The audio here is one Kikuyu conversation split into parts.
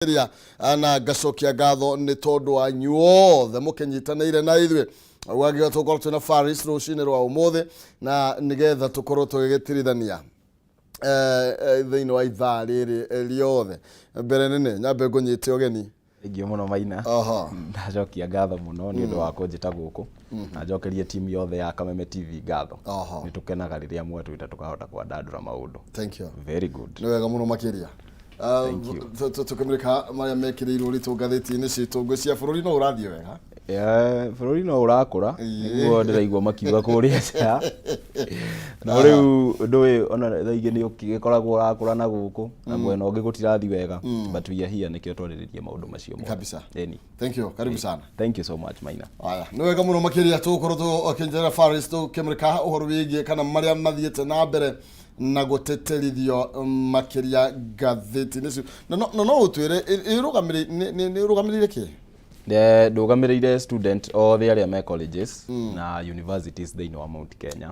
Makĩria na ngacokia ngatho nĩ tondũ wa inyuothe mũkĩnyitanĩire na ithuĩ. Ũgakiuga tũkorwo twĩna Faris rũcinĩ rwa ũmũthĩ na nĩgetha tũkorwo tũgĩgĩtirithania thĩinĩ wa ithaa rĩrĩ rĩothe. Mbere nene nyambe ngũnyite ũgeni. Thengiũ mũno, Maina. Ndacokia ngatho mũno nĩ ũndũ wa kũnjĩta gũkũ na njokerie timu yothe ya Kameme TV ngatho. Nĩ tũkenaga rĩrĩa mwatwĩta tũkahota kwandandũra maũndũ. Thank you. Very good. Nĩ wega mũno makĩria. Thank you. Tũkĩmũrĩka marĩa mekĩrĩirwo ũritũ ngathĩti-inĩ citũ, ngwĩciria bũrũri no ũrathiĩ wega. Bũrũri no ũrakũra, nĩguo ndĩraigua makiuga kũrĩa nja. No rĩu ũndũ ũyũ ona thaa ingĩ nĩ ũgĩkoragwo ũrakũra na gũkũ na mwena ũngĩ gũtirathiĩ wega, but we are here nĩkĩo twarĩrĩrie maũndũ macio mothe. Kabisa. Ĩni. Thank you, karibu sana. Thank you so much, Maina. Aya, nĩ wega mũno makĩria. Tũgũkorwo tũkĩnjĩra Faris tũkĩmũrĩka ũhoro wĩgiĩ kana marĩa mathiĩte na mbere na gũtĩtĩrithio makĩria ngathĩti-inĩ cio. Na no ũtwĩre nĩ ĩrũgamĩrĩire kĩ? Ndũgamĩrĩire student othe arĩa me colleges na universities thĩinĩ wa Mount Kenya.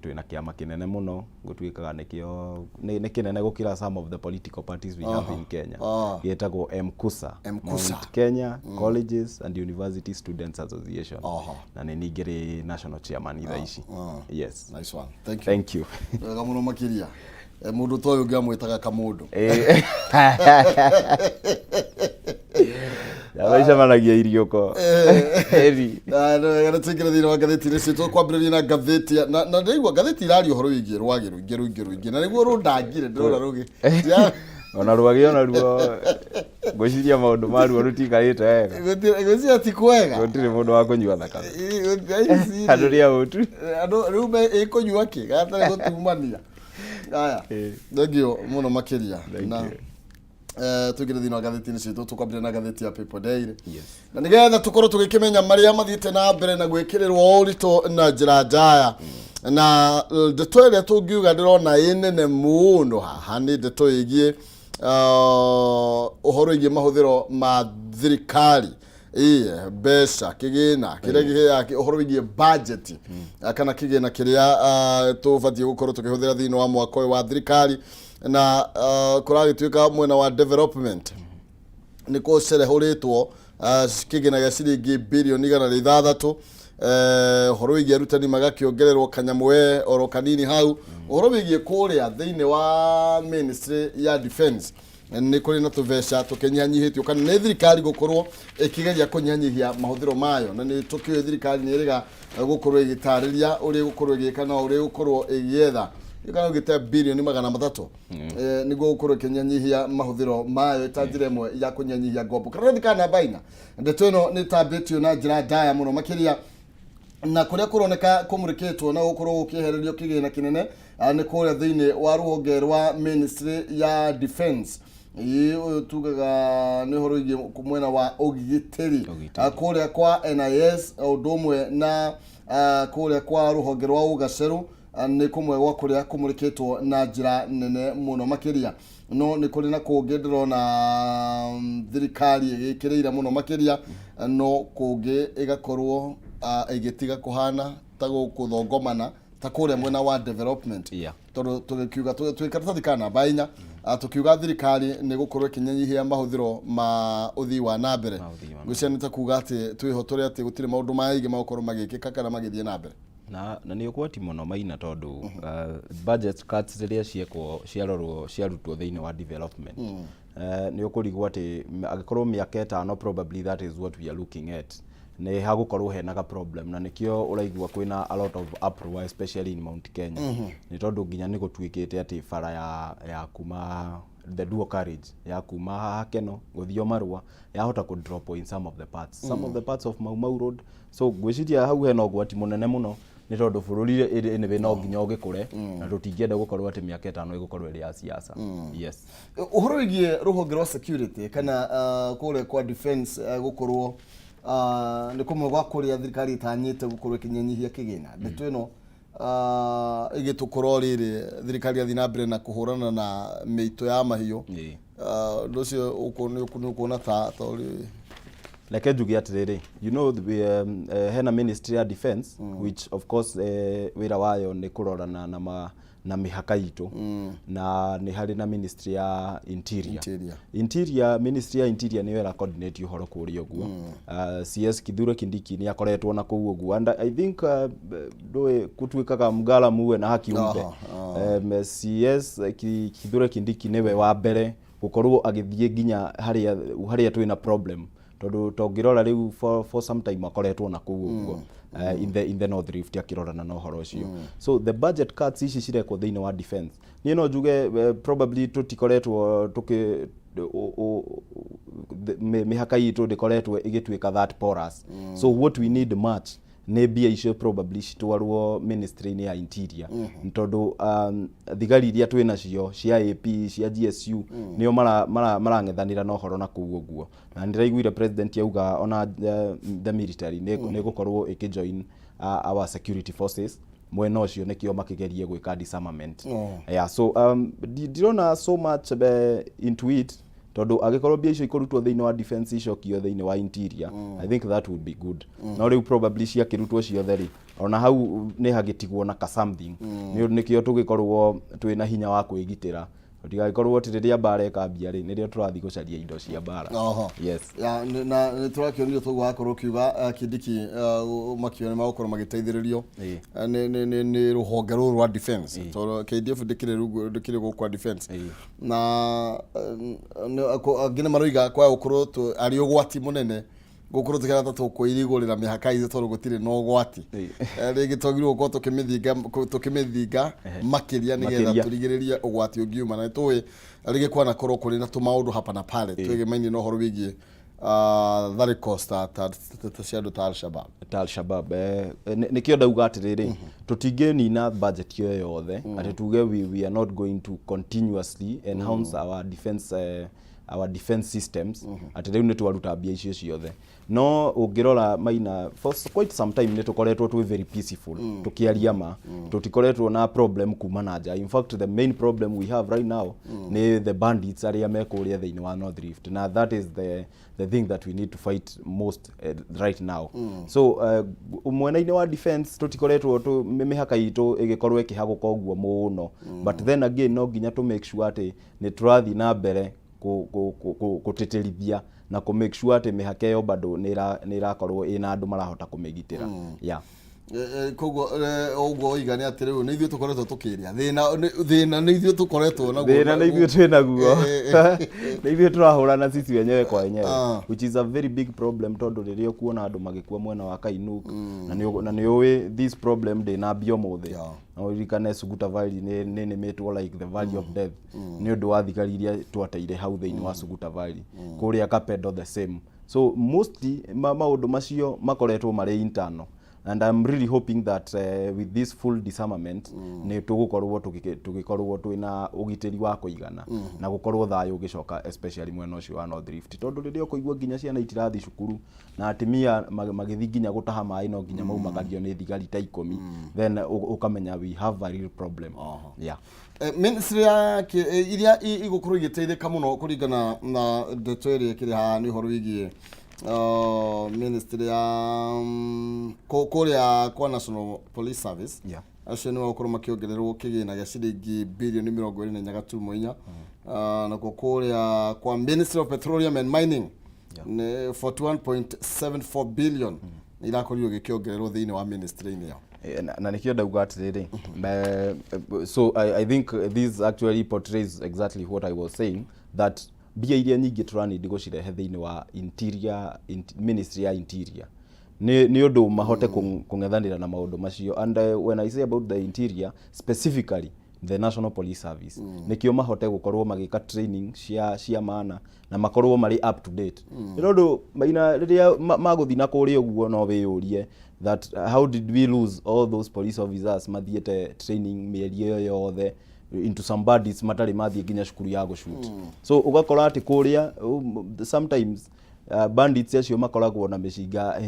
Twĩna kĩama kĩnene mũno, gũtuĩkaga nĩkĩo nĩ kĩnene gũkĩra some of the political parties we have in Kenya. Gĩtagwo MKUSA. MKUSA. Mount Kenya Colleges and University Students Association. Na nĩ ningĩ national chairman thaa ici. Yes. Nice one, thank you. Thank you. Wega mũno makĩria. Mũndũ ta ũyũ ũngĩamwĩtaga kamũndũ. Nyama icemanagia iriũko. Eri. Na nĩ wega, nĩ tũingĩre thĩinĩ wa ngathĩti-inĩ citũ, kwambĩrĩria na ngathĩti na ndĩraigua ngathĩti iraria ũhoro wĩgiĩ rwagĩ rũingĩ rũingĩ rũingĩ, na nĩguo rũndangire ndĩrona rũgĩ Ona rwagĩ ona ruo ngwĩciria maũndũ maruo rũtikarĩte wega. Ngwĩciria ti kwega. Gũtirĩ mũndũ wa kũnyua thakame. Andũ nĩ ahũtu. Andũ rĩu ĩkũnyua kĩ gatarĩ gũtumania? Aya, thengiũ mũno makĩria. Thank Na you. Tũingĩre thĩinĩ wa ngathĩti-inĩ citũ, tũkwambĩrĩria na ngathĩti ya People Daily Yes. Na nĩgetha tũkorwo tũgĩkĩmenya marĩa mathiĩte na mbere na gwĩkĩrĩrwo ũritũ na njĩra njaya. Na ndeto ĩrĩa tũngiuga ndĩrona ĩ nene mũno haha nĩ ndeto ĩgiĩ ũhoro ĩgiĩ mahũthĩro ma thirikari, ĩĩ, mbeca, kĩgĩna kĩrĩa ũhoro wĩgiĩ budget kana kĩgĩna kĩrĩa tũbatiĩ gũkorwo tũkĩhũthĩra thĩinĩ wa mwaka ũyũ wa thirikari. Na kũragĩtuĩka mwena wa development nĩ kũcerehũrĩtwo kĩgĩna gĩa ciringi birioni 106. Ũhoro wĩgiĩ arutani magakĩongererwo kanyamũ we oro kanini hau. Ũhoro wĩgiĩ kũrĩa thĩinĩ wa ministry ya defense nĩ kũrĩ na tũbeca tũkĩnyihanyihĩtio, kana nĩ thirikari gũkorwo ĩkĩgeria kũnyihanyihia mahũthĩro mayo. Na nĩ tũkĩũĩ thirikari nĩ ĩrĩga gũkorwo ĩgĩtarĩria ũrĩa ĩgũkorwo ĩgĩka na ũrĩa ĩgũkorwo ĩgĩetha kana ũgĩte birioni 300 nĩguo gũkorwo ĩkĩnyihanyihia mahũthĩro mayo ta njĩra ĩmwe ya kũnyihanyihia ngombo. Karatathi ka namba 4, ndeto ĩno nĩ ĩtambĩtio na njĩra ndaya mũno makĩria, na kũrĩa kũroneka kũmũrĩkĩtwo na gũkorwo gũkĩehererio kĩgĩna kĩnene nĩ kũrĩa thĩinĩ wa rũhonge rwa ministry ya defense. Ĩĩ, ũyũ tugaga nĩ ũhoro wĩgiĩ mwena wa ũgitĩri. Ũgitĩri. Kũrĩa kwa NIS, ũndũ ũmwe na kũrĩa kwa rũhonge rwa ũgacerũ, nĩ kũmwe gwa kũrĩa kũmũrĩkĩtwo na njĩra nene mũno makĩria. No nĩ kũrĩ na kũngĩ ndĩrona thirikari ĩgĩkĩrĩire mũno makĩria, no kũngĩ ĩgakorwo ĩgĩtiga kũhana ta gũkũthongomana ta kũrĩa mwena wa development. Tondũ tũgĩkiuga twĩ karatathi ka namba 4, tũkiuga thirikari nĩ gũkorwo ĩkĩnyihia mahũthĩro ma ũthii wa na mbere. Ma ũthii wa na Ngwĩciria nĩ ta kuga atĩ twĩho tũrĩ atĩ gũtirĩ maũndũ maingĩ magũkorwo magĩkĩka kana magĩthiĩ na mbere. Na nĩ ũgwati mũno, Maina, tondũ budget cuts rĩrĩa ciekwo, ciarorwo, ciarutwo thĩinĩ wa development, nĩ ũkũrigwo atĩ angĩkorwo mĩaka 5, probably that is what we are looking at, nĩ hagũkorwo hena ga problem. Na nĩkĩo ũraigua kwĩna a lot of uproar, especially in Mount Kenya, nĩ tondũ nginya nĩ gũtuĩkĩte atĩ bara ya kuma the dual carriage ya kuma haha Keno gũthiĩ o Marũa yahota kũ drop in some of the parts of Mau Mau Road. So ngwĩciria hau hena ũgwati mũnene mũno, nĩ tondũ bũrũri anyway no nginya ũgĩkũre, na tũtingĩenda gũkorwo atĩ mĩaka 5 ĩgũkorwo ĩrĩ ya siasa. Yes. Ũhoro wĩgiĩ rũhonge rwa security kana kũrĩa kwa defense, gũkorwo nĩ kũmwe gwa kũrĩa thirikari ĩtanyĩte gũkorwo ĩkĩnyihanyihia kĩgĩna. Ndeto ĩno ĩgĩtũkorwo rĩrĩ thirikari yathiĩ na mbere na kũhũrana na mĩito ya mahiũ. Ũndũ ũcio nĩ ũkuona ta ũrĩ Reke njuge atĩrĩrĩ, hena ministry ya defense, which of course wĩra wayo nĩ kũrorana na ma na mĩhaka itũ, na nĩ harĩ na ministry ya interior. Interior. Interior, ministry ya interior nĩyo ĩra coordinate ũhoro kũrĩa ũguo. CS Kithure Kindiki nĩ akoretwo na kũu ũguo, and I think ndũĩ gũtuĩkaga mgala muwe na haki umbe. CS Kithure Kindiki nĩwe wa mbere gũkorwo agĩthiĩ nginya harĩa twĩna problem, tondũ tongĩrora rĩu for some time akoretwo na kũu ũguo in the North Rift akĩrorana na ũhoro ũcio. So the budget cuts ici cirekwo thĩinĩ wa defense, niĩ no njuge probably tũtikoretwo tũkĩ mĩhaka itũ ndĩkoretwo ĩgĩtuĩka that porous. So what we need much nĩ mbia icio probably citwarwo ministry-inĩ ya interior, tondũ thigari iria twĩ nacio cia AP, cia GSU, nĩo marang'ethanĩra na ũhoro na kũu ũguo. Na nĩndĩraiguire president auga ona the military nĩ gũkorwo ĩkĩjoin our security forces mwena ũcio, nĩkĩo makĩgerie gwĩka disarmament. Yeah, so ndirona so much into it, tondũ angĩkorwo mbia icio ikũrutwo thĩinĩ wa defense icokio thĩinĩ wa interior, I think that would be good. No rĩu probably ciakĩrutwo ciothe rĩ, ona hau nĩ hagĩtigwo na ka something. Nĩ nĩkĩo tũgĩkorwo twĩna hinya wa kwĩgitĩra, tũtigagĩkorwo atĩ rĩrĩa mbara ĩkambia rĩ, nĩrĩo tũrathiĩ gũcaria indo cia mbara. Yes. Ya, na nĩ tũrakĩonire toguo wakorwo ũkiuga Kindiki makiona nĩ magũkorwo magĩteithĩrĩrio nĩ rũhonge rũrũ rwa defense, tondũ KDF ndĩkĩrĩ rungu, ndĩkĩrĩ gũkũ kwa defense. Na angĩ nĩ maroiga kwa gũkorwo arĩ ũgwati mũnene gũkorwo tũkĩra ta tũkwĩrigũrĩra mĩhaka itũ, tondũ gũtirĩ na ũgwati. Rĩngĩ twagĩrĩirwo gũkorwo tũkĩmĩthinga makĩria nĩgetha Makĩria. tũrigĩrĩrie ũgwati ũngiuma. Na nĩtũĩ rĩngĩ kwanakorwo kũrĩ na tũmaũndũ hapa na pale twĩgĩmainie na ũhoro wĩgiĩ tharĩko ta cia andũ ta Al-Shabab. Ta Al-Shabab. Nĩkĩo ndauga atĩrĩrĩ, tũtingĩnina budget ĩyo yothe atĩ tuge we are not going to continuously enhance our defense systems, atĩ rĩu nĩ twaruta mbia icio ciothe. No ũngĩrora maina, for quite some time nĩ tũkoretwo twĩ very peaceful. Tũkĩaria ma, tũtikoretwo na problem kuma na nja. In fact, the main problem we have right now nĩ the bandits arĩa me kũrĩa thĩinĩ wa North Rift, na that is the thing that we need to fight most right now. So mwena-inĩ wa defense tũtikoretwo mĩhaka itũ ĩgĩkorwo ĩkĩhagũka ũguo mũno, but then again no nginya tũ make sure atĩ nĩ tũrathiĩ na mbere kũtĩtĩrithia na kũ make sure atĩ mĩhaka ĩyo bado nĩ ĩrakorwo ĩna andũ marahota kũmĩgitĩra, yeah. Koguo ũguo oiga nĩ atĩ rĩu nĩ ithuĩ tũkoretwo tũkĩrĩa thĩna, thĩna nĩ ithuĩ tũkoretwo naguo. Thĩna nĩ ithuĩ twĩ naguo, nĩ ithuĩ tũrahũrana sisi wenyewe kwa wenyewe, which is a very big problem, tondũ rĩrĩa ũkuona andũ magĩkua mwena wa Kainuk, na nĩ ũĩ this problem ndĩnambia ũmũthĩ. No ũririkane Suguta Valley nĩ nĩmĩtwo like the valley of death nĩ ũndũ wa thigari iria twateire hau thĩinĩ wa Suguta Valley. Kũrĩa Kapedo the same. So mostly maũndũ macio makoretwo marĩ internal, and I'm really hoping that with this full disarmament nĩ tũgũkorwo tũgĩkorwo twĩna ũgitĩri wa kũigana na gũkorwo thayũ ũgĩcoka, especially mwena ũcio wa North Rift, tondũ rĩrĩa ũkũigua nginya ciana itirathiĩ cukuru na atimia magĩthiĩ nginya gũtaha maĩ no nginya maumagario nĩ thigari ta 10, then ũkamenya we have a real problem, yeah. Ministry ya iria igũkorwo igĩteithĩka mũno kũringana na ndeto ĩrĩa ĩkĩrĩ haha nĩ ũhoro wĩgiĩ ministry ya kũrĩa kwa National Police Service. Acio nĩ magũkorwo makĩongererwo kĩgĩna gĩa ciringi birioni 24.4. Nakuo kũrĩa kwa Ministry of Petroleum and Mining nĩ 41.74 billion nĩ irakorirwo igĩkĩongererwo thĩinĩ wa ministry-inĩ ĩyo. Na nĩkĩo ndauga atĩrĩrĩ, so I think this actually portrays exactly what I was saying, that mbia iria nyingĩ tũranindi gũcirehe thĩinĩ wa interior, ministry ya interior nĩ ũndũ mahote kũng'ethanĩra na maũndũ macio. And when I say about the interior, specifically the National Police Service, nĩkĩo mahote gũkorwo magĩka training cia maana na makorwo marĩ up to date. Nĩ tondũ maina rĩrĩa magũthiĩ na kũrĩa ũguo, no wĩyũrie that how did we lose all those police officers mathiĩte training mĩeri ĩyo yothe into some bandits matarĩ mathiĩ nginya cukuru ya gũshoot. So ũgakora atĩ kũrĩa sometimes bandits acio makoragwo na mĩcinga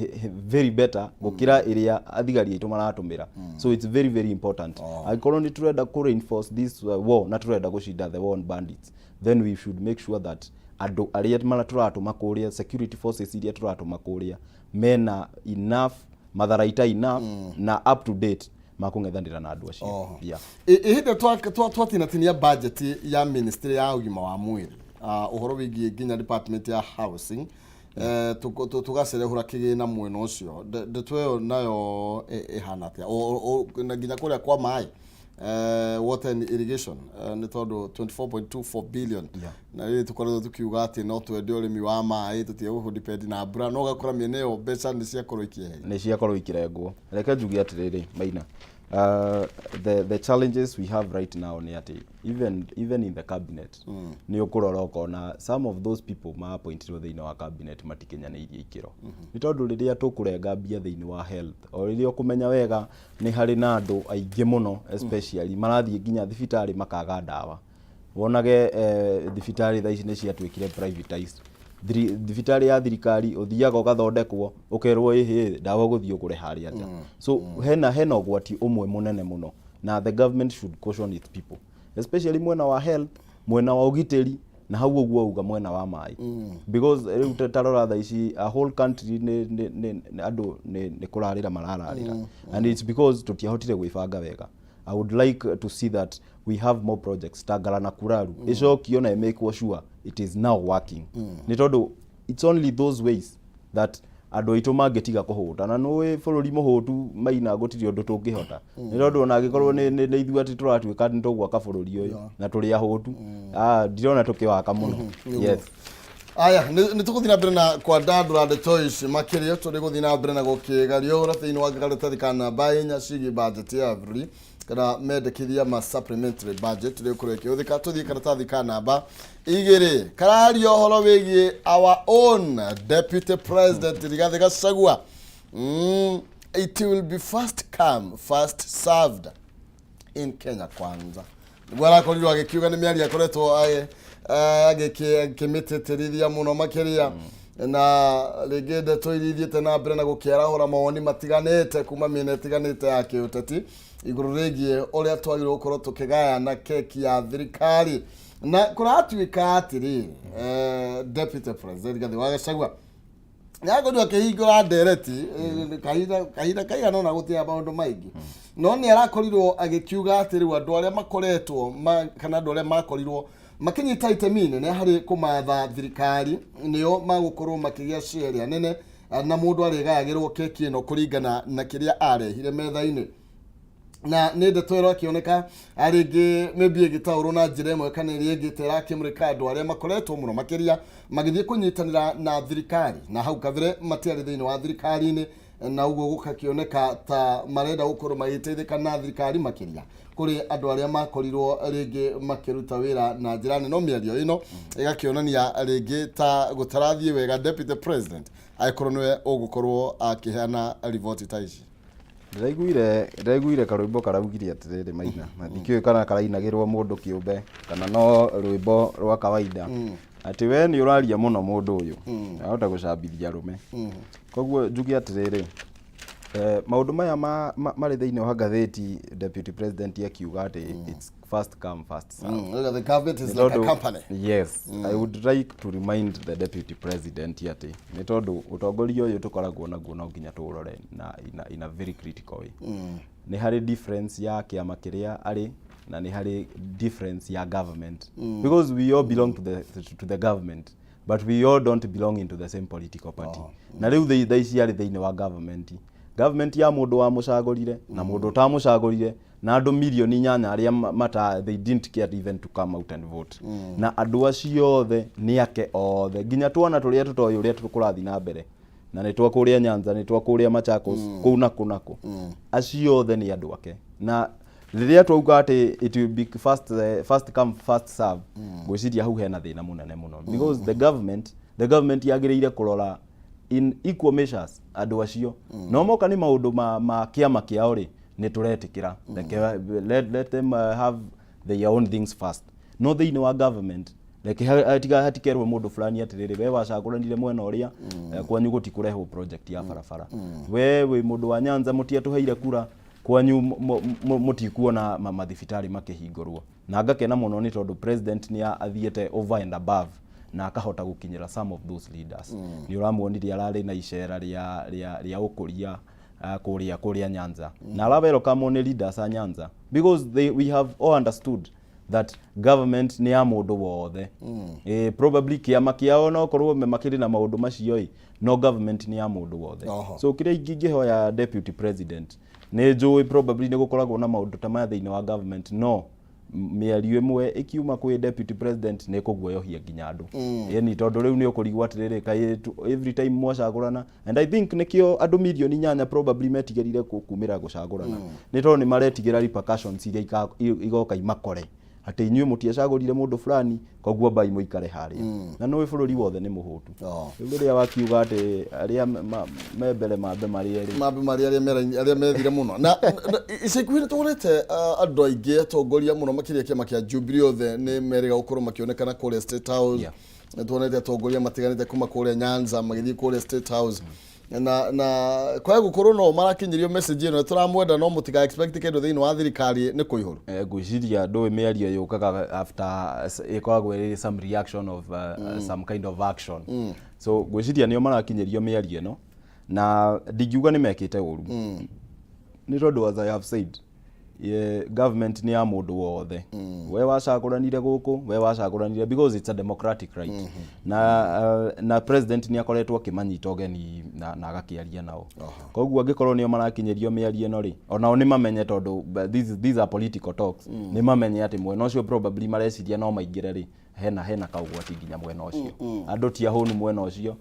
very better gũkĩra ĩrĩa athigari aitũ maratũmĩra. So it's very very important, angĩkorwo nĩ tũrenda kũ reinforce this war na tũrenda gũcinda the war on bandits, then we should make sure that andũ arĩa tũratũma kũrĩa, security forces iria tũratũma kũrĩa, mena enough matharaita enough na up to date. Makũng'ethanĩra na andũ acio. Oho. Yeah. Ihinda twatinatinia budget ya ministry ya ũgima wa mwĩrĩ, ũhoro wĩgiĩ nginya department ya housing, tũgacerehũra kĩgĩna mwena ũcio, ndeto ĩyo nayo ĩhana atĩa? Na nginya kũrĩa kwa maĩ, water and irrigation, nĩ tondũ 24.24 billion, na rĩrĩ tũkoretwo tũkiuga atĩ no twende ũrĩmi wa maĩ, tũtige gũdepend na mbura, no ũgakora mĩena ĩyo mbeca nĩ ciakorwo ikĩeherio. Nĩ ciakorwo ikĩrengwo. Reke njuge atĩrĩrĩ, Maina, the challenges we have right now nĩ atĩ even in the cabinet, nĩ ũkũrora ũkona some of those people ma-appointirwo thĩinĩ wa cabinet matikinyanĩirie ikĩro, nĩ tondũ rĩrĩa tũkũrenga mbia thĩinĩ wa health, o rĩrĩa ũkũmenya wega nĩ harĩ na andũ aingĩ mũno, especially marathiĩ nginya thibitarĩ makaga ndawa. Wonage thibitarĩ thaa ici nĩ ciatuĩkire privatized. Thibitarĩ ya thirikari ũthiaga ũgathondekwo, ũkerwo ĩhĩ, ndawa ũgũthiĩ ũgũre harĩa nja. So hena ũgwati ũmwe mũnene mũno, na the government should caution its people, especially mwena wa health, mwena wa ũgitĩri, na hau ũguo uga mwena wa maĩ, because rĩu ta rora thaa ici, a whole country nĩ andũ nĩ kũrarĩra marararĩra, and it's because tũtiahotire gwĩbanga wega. I would like to see that we have more projects ta Galana Kuraru ĩcokio na ĩmĩkwo sure it is now working, nĩ tondũ it's only those ways that andũ aitũ mangĩtiga kũhũta. Na nũĩ bũrũri mũhũtu, Maina, gũtirĩ ũndũ tũngĩhota, nĩ tondũ ona angĩkorwo nĩ ithuĩ atĩ tũratuĩka nĩ tũgwaka bũrũri ũyũ na tũrĩ ahũtu, ndirona tũkĩwaka mũno, yes. Aya, nĩ tũgũthiĩ na mbere na kwandandũra ndeto ici makĩria. Tũrĩ gũthiĩ na mbere na gũkĩgaria ũhoro thĩinĩ wa karatathi ka namba 4 ciĩgiĩ budget ya bũrũri kana mendekithia ma supplementary budget rĩ ũkorwo ĩkĩhũthĩka. Tũthiĩ karatathi ka namba 2, kararia ũhoro wĩgiĩ our own Deputy President Rigathi Gachagua. It will be first come, first served in Kenya Kwanza, nĩguo arakorirwo agĩkiuga. Nĩ mĩario akoretwo agĩkĩmĩtĩtĩrithia mũno makĩria, na rĩngĩ ndeto iria ithiĩte na mbere na gũkĩarahũra mawoni matiganĩte kuma mĩena ĩtiganĩte ya kĩũteti igũrũ rĩgiĩ ũrĩa twagĩrĩirwo gũkorwo tũkĩgayana keki ya thirikari. Na kũratuĩka atĩrĩrĩ, Deputy President Rigathĩ wa Gachagua nĩakorirwo akĩhingũra ndereti kahinda kaigana ũna, gũtirĩ maũndũ maingĩ, no nĩ arakorirwo agĩkiuga atĩ rĩu andũ arĩa makoretwo kana andũ arĩa makorirwo makĩnyita itemi nene harĩ kũmatha thirikari nĩo magũkorwo makĩgĩa share ĩrĩa nene, na mũndũ arĩgayagĩrwo keki ĩno kũringana na kĩrĩa arehire metha-inĩ. Na nĩ ndeto ĩro akĩoneka rĩngĩ maybe ĩgĩtaũrwo na njĩra ĩmwe kana ĩrĩa ĩngĩ ta ĩrakĩmũrĩka andũ arĩa makoretwo mũno makĩria magĩthiĩ kũnyitanĩra na thirikari na hau kabere matiarĩ thĩinĩ wa thirikari-inĩ, na ũguo gũgakĩoneka ta marenda gũkorwo magĩteithĩka na thirikari makĩria kũrĩ andũ arĩa makorirwo rĩngĩ makĩruta wĩra na njĩra nene. No mĩario ĩno ĩgakĩonania rĩngĩ ta gũtarathiĩ wega Deputy President angĩkorwo nĩwe ũgũkorwo akĩheana riboti ta ici. Ndĩraiguire karwĩmbo karaugire atĩrĩrĩ, Maina, na ndikĩũĩ kana karainagĩrwo mũndũ kĩũmbe kana no rwĩmbo rwa kawaida, atĩ we nĩ ũraria mũno, mũndũ ũyũ ahota gũcambithia arũme. Koguo njuge atĩrĩrĩ, maũndũ maya marĩ thĩinĩ wa ngathĩti, Deputy President akiuga atĩ it's first come, first serve. The government is like a company. Yes, I would like to remind the Deputy President atĩ nĩ tondũ ũtongoria ũyũ tũkoragwo naguo no nginya tũũrore na in a very critical way. Nĩ harĩ difference ya kĩama kĩrĩa arĩ na nĩ harĩ difference ya government, because we all belong to the government, but we all don't belong into the same political party. Na rĩu thaa ici arĩ thĩinĩ wa government ya mũndũ wamũcagũrire na mũndũ ũtamũcagũrire na andũ mirioni 8 arĩa mata they didn't care even to come out and vote. Na andũ acio othe nĩ ake othe, nginya twana tũrĩa tũtoĩ ũrĩa kũrathiĩ na mbere, na nĩ twa kũrĩa Nyanza, nĩ twa kũrĩa Machakos, kũu nakũ nakũ, acio othe nĩ andũ ake. Na rĩrĩa twauga atĩ it will be first come, first serve, ngwĩciria hau hena thĩna mũnene mũno, because the government yagĩrĩire kũrora in equal measures andũ acio. No moka nĩ maũndũ ma kĩama kĩao rĩ, nĩ tũretĩkĩra. Reke let them have their own things first. No thĩinĩ wa government, reke hatikerwo mũndũ fulani atĩrĩrĩ, we wacagũranire mwena ũrĩa, kwanyu gũtikũrehwo project ya barabara, we wĩ mũndũ wa Nyanza, mũtiatũheire kura, kwanyu mũtikuona mathibitarĩ makĩhingũrwo. Na ngakena mũno nĩ tondũ president nĩ athiĩte over and above na akahota gũkinyĩra some of those leaders. Nĩ ũramuonire ararĩ na icera rĩa ũkũria. kũrĩa Nyanza na ara welcome nĩ leaders a Nyanza because we have all understood that government nĩ ya mũndũ wothe. Probably kĩama kĩao no korwo makĩrĩ na maũndũ macio ĩ, no government nĩ ya mũndũ wothe. So kĩrĩa ingĩhoya deputy president, nĩ njũĩ probably nĩ gũkoragwo na maũndũ ta maya thĩinĩ wa government, no mĩario ĩmwe ĩkiuma kwĩ deputy president nĩ ĩkũguoyohia nginya andũ, ĩni tondũ rĩu nĩ ũkũrigwo atĩrĩrĩ, kaĩ every time mwacagũrana, and I think nĩkĩo andũ 8 million probably metigĩrire kumĩra gũcagũrana, nĩ tondũ nĩ maretigĩra repercussions iria igoka imakore atĩ inyuĩ mũtiacagũrire mũndũ fulani, koguo mbai mũikare harĩa, na nĩũĩ bũrũri wothe nĩ mũhũtu. Rĩu rĩrĩa wakiuga atĩ arĩa me mbere mambe marĩe rĩ, mambe marĩa arĩa methire mũno na ica ikuhĩ nĩ tuonete andũ aingĩ atongoria mũno makĩria kĩama kĩa Jubilee othe nĩ merĩga gũkorwo makĩonekana kũrĩa State House. Nĩ tuonete atongoria matiganĩte kuma kũrĩa Nyanza magĩthiĩ kũrĩa State House na kwaga gũkorwo no marakinyĩrio message ĩno, tũramwenda no mũtiga expect kĩndũ thĩinĩ wa thirikari nĩ kũihũru. Ngwĩciria ndũĩ mĩario yũkaga after ĩkoragwo ĩrĩ some reaction of some kind of action, so ngwĩciria nĩo marakinyĩrio mĩario ĩno na ndingiuga nĩ mekĩte ũru, nĩ tondũ as I have said, government nĩ ya mũndũ wothe, we wacagũranire gũkũ, we wacagũranire, because it's a democratic right, na president nĩ akoretwo akĩmanyita ũgeni na agakĩaria nao. Koguo angĩkorwo nĩo marakinyĩrio mĩario ĩno rĩ, onao nĩ mamenye tondũ these are political talks, nĩ mamenye atĩ mwena ũcio probably mareciria no maingĩre rĩ, hena kaũgwati nginya mwena ũcio. Andũ ti ahũnu mwena ũcio,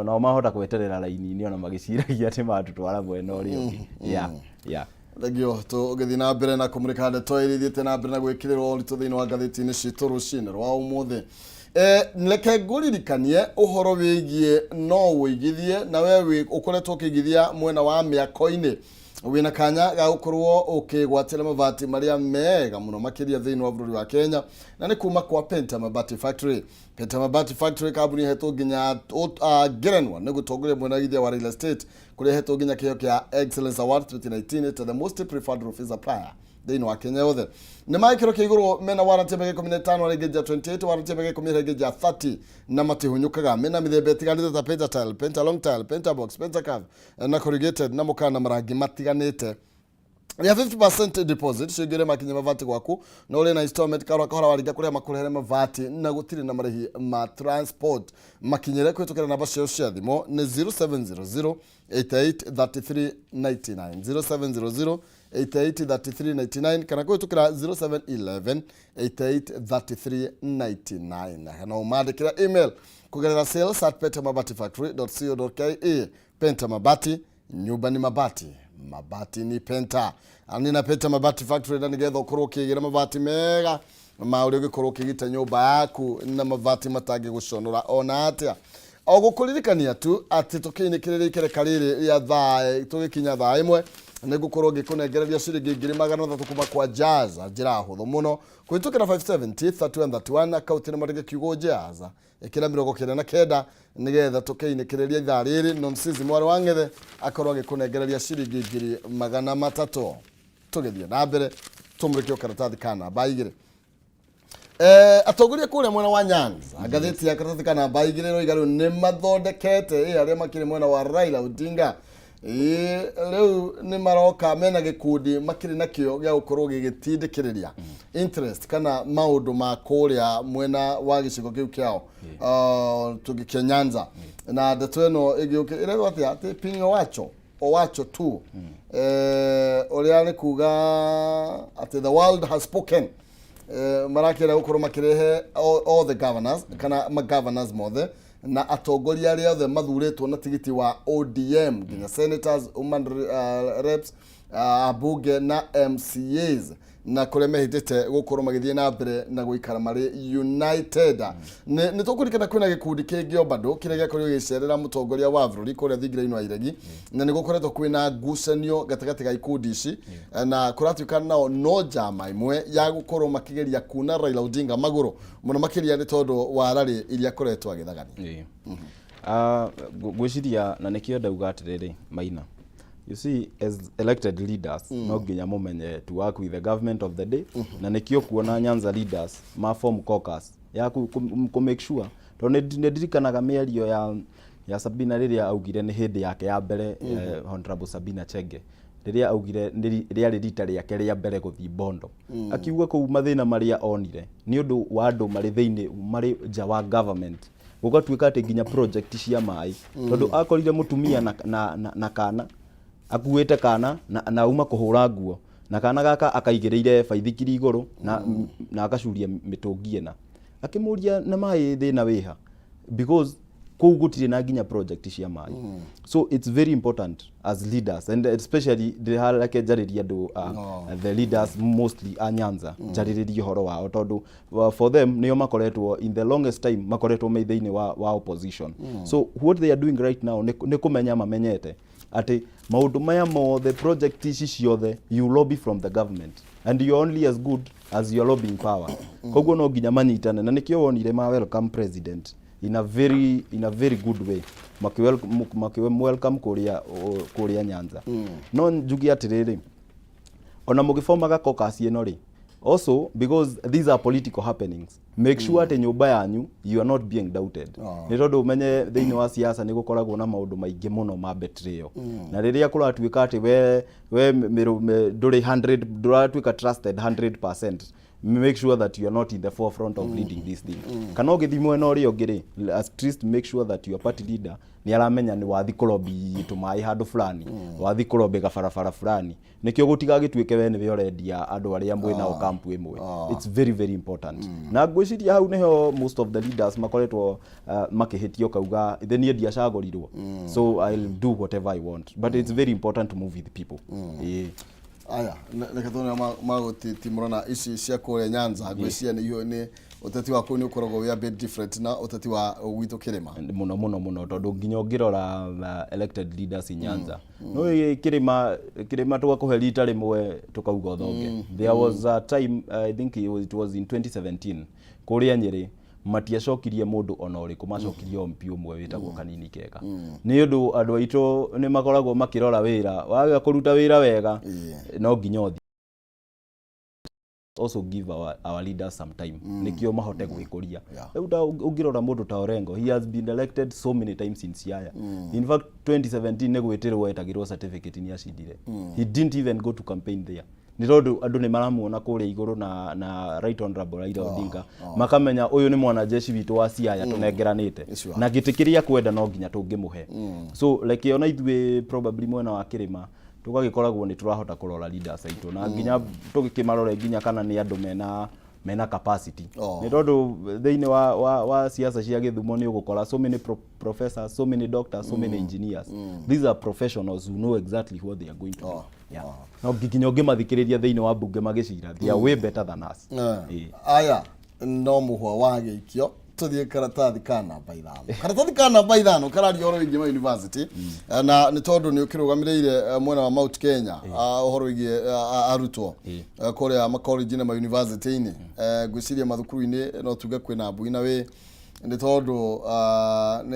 nao mahota gweterera raini-inĩ ona magĩciragia atĩ matũtwara mwena ũrĩa ũngĩ. Yeah. Thengio. Tũgĩthiĩ na mbere na kũmũrĩka ndeto ĩrĩa ithiĩte na mbere na gwĩkĩrĩrwo ũritũ thĩinĩ wa ngathĩti-inĩ citũ rũcinĩ rwa ũmũthĩ. Reke ngũririkanie ũhoro wĩgiĩ no ũigithie na we ũkoretwo ũkĩigithia mwena wa mĩako-inĩ, wĩna kanya ga gũkorwo ũkĩgwatĩra mabati marĩa mega mũno makĩria thĩinĩ wa bũrũri wa Kenya, na nĩ kuma kwa Penta Mabati Factory. Penta Mabati Factory, kambuni ĩhetwo nginya ngerenwa nĩ gũtongoria mwena wa wa real estate, kũrĩa ĩhetwo nginya kĩheo kĩa Excellence Award 2019 to the most preferred roofing supplier thĩinĩ wa Kenya yothe. Nĩ magĩkĩro kĩa igũrũ, mena warranty ya mĩaka 15 arĩa ĩngĩ 28, warranty ya mĩaka 10 ĩrĩa ĩngĩ 30, na matihunyũkaga. Mena mĩthemba ĩtiganĩte ta Penta Tile, Penta Long Tile, Penta Box, Penta Curve na corrugated, na mũkana na marangi matiganĩte. Ya 50% deposit cingĩre makinye mabati gwaku, no ũrĩ na installment kahora kahora, waringa kũrĩa makũrehere mabati na gũtirĩ na marĩhi ma transport. Makinyĩre kũhĩtũkĩra namba ciao cia thimũ nĩ 0700 88 33 99, 0700 88 33 99, kana kũhĩtũkĩra 0711 88 33 99, na ũmandĩkĩra email kũgerera sales@pentamabatifactory.co.ke. Penta Mabati, nyumba ni mabati, mabati ni Penta. Ani na Penta Mabati Factory, na nigetha ũkorwo ũkĩgĩra mabati mega ma ũrĩa ũngĩkorwo ũkĩgita nyũmba yaku na mabati matangĩgũconora ona atĩa. O gũkũririkania tu atĩ tũkĩinĩkĩrĩria ikereka rĩrĩ rĩa thaa, tũgĩkinya thaa 1 nĩ ngũkorwo ngĩkũnengereria ciringi 300,000 kuma kwa Jazz, njĩra hũthũ mũno, kũhĩtũkĩra 570 31 31, akaunti nĩ mandĩke kiugo Jazz, ĩkĩra 99, nĩgetha tũkĩinĩkĩrĩria ithaa rĩrĩ Nomsizi mwarĩ wa Ng'ethe akorwo agĩkũnengereria ciringi 300,000. Tũgĩthiĩ na mbere tũmũrĩke karatathi ka namba 2. Atongoria kũrĩa mwena wa Nyanza, ngathĩti ya karatathi ka namba 2 ĩroiga rĩu nĩ mathondekete arĩa makĩrĩ mwena wa Raila Odinga, rĩu nĩ maroka mena gĩkundi makĩrĩ nakĩo gĩa gũkorwo gĩgĩtindĩkĩrĩria interest kana maũndũ ma kũrĩa mwena wa gĩcigo kĩu kĩao tũgĩkĩa Nyanza. Na ndeto ĩno ĩgĩũkĩ ĩrerwo atĩa? Atĩ piny owacho owacho tu, ũrĩa nĩ kuga atĩ the world has spoken. Marakĩenda gũkorwo makĩrehe all the governors kana ma governors mothe na atongoria arĩa othe mathurĩtwo na tigiti wa ODM, nginya senators, women reps, ambunge na MCAs, na kũrĩa mehĩtĩte gũkorwo magĩthiĩ na mbere na gũikara marĩ united. Nĩ tũkũririkana kwĩna gĩkundi kĩngĩ o bado kĩrĩa gĩakorirwo gĩgĩcerera mũtongoria wa bũrũri kũrĩa thingira-inĩ wa Iregi, na nĩ gũkoretwo kwĩna ngucanio gatagatĩ ga ikundi ici, na kũratuĩka nao no njama ĩmwe ya gũkorwo makĩgeria kuna Raila Odinga magũrũ mũno makĩria nĩ tondũ wa rarĩ iria akoretwo agĩthagania. Ĩĩ. Ngwĩciria na nĩkĩo ndauga atĩrĩrĩ, Maina, you see, as elected leaders no nginya mũmenye to work with the government of the day, na nĩkĩo kuona Nyanza leaders ma form caucus ya ku make sure, tondũ nĩ ndirikanaga mĩario ya Ya Sabina rĩrĩa augire nĩ hĩndĩ yake ya mbere, Honorable Sabina Chege rĩrĩa augire nĩ rĩarĩ rita rĩake rĩa mbere gũthiĩ Bondo, akiuga kũu mathĩna marĩa onire nĩ ũndũ wa andũ marĩ thĩinĩ, marĩ nja wa government, gũgatuĩka atĩ nginya project cia maĩ, tondũ akorire mũtumia na kana akuĩte kana na auma kũhũra nguo na kana gaka akaigĩrĩire baithikiri igũrũ na akacuria mĩtũngi ĩna. Akĩmũria na maĩ thĩna wĩha, because kũu gũtirĩ na nginya project cia maĩ. So it's very important as leaders, and especially ndĩreke njarĩrie andũ, the leaders mostly a Nyanza, njarĩrĩrie ũhoro wao, tondũ for them nĩo makoretwo in the longest time makoretwo me thĩinĩ wa opposition. So what they are doing right now nĩ kũmenya mamenyete atĩ maũndũ maya mothe, project ici ciothe, you lobby from the government and you're only as good as your lobbying power. Koguo no nginya manyitane, na nĩkĩo wonire ma welcome president in a very good way, maki welcome kũrĩa Nyanza. No njuge atĩrĩrĩ, ona mũgĩbomaga caucus ĩno rĩ, also because these are political happenings, make sure atĩ nyũmba yanyu you are not being doubted, nĩ tondũ ũmenye thĩinĩ wa siasa nĩ gũkoragwo na maũndũ maingĩ mũno ma betrayal, na rĩrĩa kũratuĩka atĩ we ndũrĩ 100, ndũratuĩka trusted 100%, make sure that you are not in the forefront of leading this thing. Kana ũgĩthiĩ mwena ũrĩa ũngĩ rĩ, at least make sure that your party leader nĩ aramenya nĩ wathi kũlobby tũmaĩ handũ fulani, wathi kũlobby gabarabara fulani, nĩkĩo gũtigagĩtuĩke we nĩwe ũrendia andũ arĩa mwĩ nao kampu ĩmwe. It's very very important, na ngwĩciria hau nĩho most of the leaders makoretwo makĩhĩtio, kauga ithe niĩ ndiacagũrirwo, so I'll do whatever I want. But it's very important to move with people. Ĩĩ. Aya, reke tuone magũtitimũrana ici cia kũrĩa Nyanza. Ngwĩciria nĩ ũteti wa kũu nĩ ũkoragwo wĩ a bit different na ũteti wa gwitũ kĩrĩma. Mũno mũno mũno, tondũ nginya ũngĩrora elected leaders in Nyanza, no kĩrĩma kĩrĩma tũgakũhe rita rĩmwe tũkauga ũthonge. There was a time, I think it was in 2017, kũrĩa Nyĩrĩ matiacokirie mũndũ ona ũrĩkũ, macokirie o MP ũmwe wĩtagwo Kanini Kega, nĩ ũndũ andũ aitũ nĩ makoragwo makĩrora wĩra, waga kũruta wĩra wega no nginya ũthiĩ. Also give our leaders some time nikio mahote gwĩkũria. Rĩu ta ũngĩrora mũndũ ta Orengo, he has been elected so many times in Siaya. In fact, 2017 nĩ gwĩtĩrwo etagĩrwo certificate nĩ acindire. He didn't even go to campaign there, nĩ tondũ andũ nĩ maramuona kũrĩa igũrũ na Right Honorable Raila Odinga, makamenya ũyũ nĩ mwanajeshi witũ wa Siaya tũnengeranĩte na gĩtĩ kĩrĩa kwenda no nginya tũngĩmũhe. So like ona ithuĩ probably mwena wa kĩrĩma tũgagĩkoragwo nĩ tũrahota kũrora leaders aitũ na nginya tũgĩkĩmarore nginya kana nĩ andũ mena capacity, nĩ tondũ thĩinĩ wa siasa cia gĩthumo nĩ ũgũkora so many professors, so many doctors, so many engineers. These are professionals who know exactly what they are going to do. Yeah. No nginya ũngĩmathikĩrĩria thĩinĩ wa mbunge magĩcira, they are way better than us. Ĩĩ. Aya, no mũhwa wa gĩikio, tũthiĩ karatathi ka namba 5. Karatathi ka namba 5 kararia ũhoro wĩgiĩ ma university, na nĩ tondũ nĩ ũkĩrũgamĩrĩire mwena wa Mount Kenya, ũhoro wĩgiĩ arutwo kũrĩa makollege na ma university-inĩ. Ngwĩciria mathukuru-inĩ no tuge kwĩna mbui na wĩ nĩ tondũ